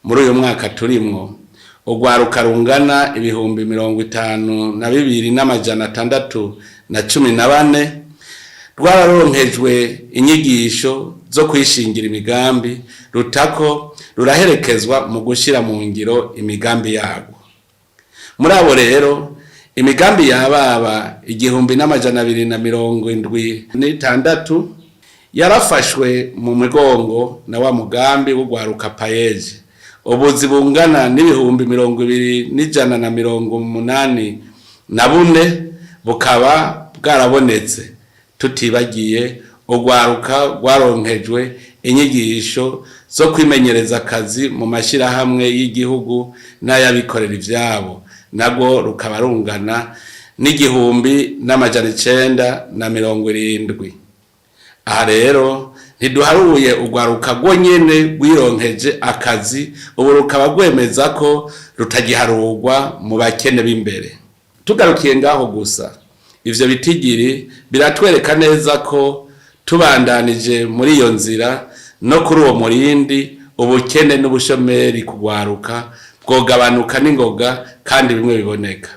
Muri uyu mwaka turimwo, urwaruka rungana 52,614 rwararonkejwe inyigisho zo kwishingira imigambi, rutako ruraherekezwa mu gushyira mu ngiro imigambi yarwo. Muri abo rero, imigambi yababa 1276 yarafashwe mu mugongo na wa mugambi w'urwaruka PAEEJ. Ubuzi bungana n'20,184 bukaba bwarabonetse, tutibagiye urwaruka rwaronkejwe inyigisho zo kwimenyereza akazi mu mashyirahamwe y'igihugu n'ay'abikorera ivyabo, narwo rukaba rungana n'1970. Aha rero ntiduharuye urwaruka rwonyene rwironkeje akazi, ubu rukaba rwemeza ko rutagiharurwa mu bakene b'imbere. Tugarukiye ngaho gusa, ivyo bitigiri biratwereka neza ko tubandanije muri iyo nzira no kuri uwo murindi, ubukene n'ubushomeri kugwaruka bwogabanuka n'ingoga kandi bimwe biboneka.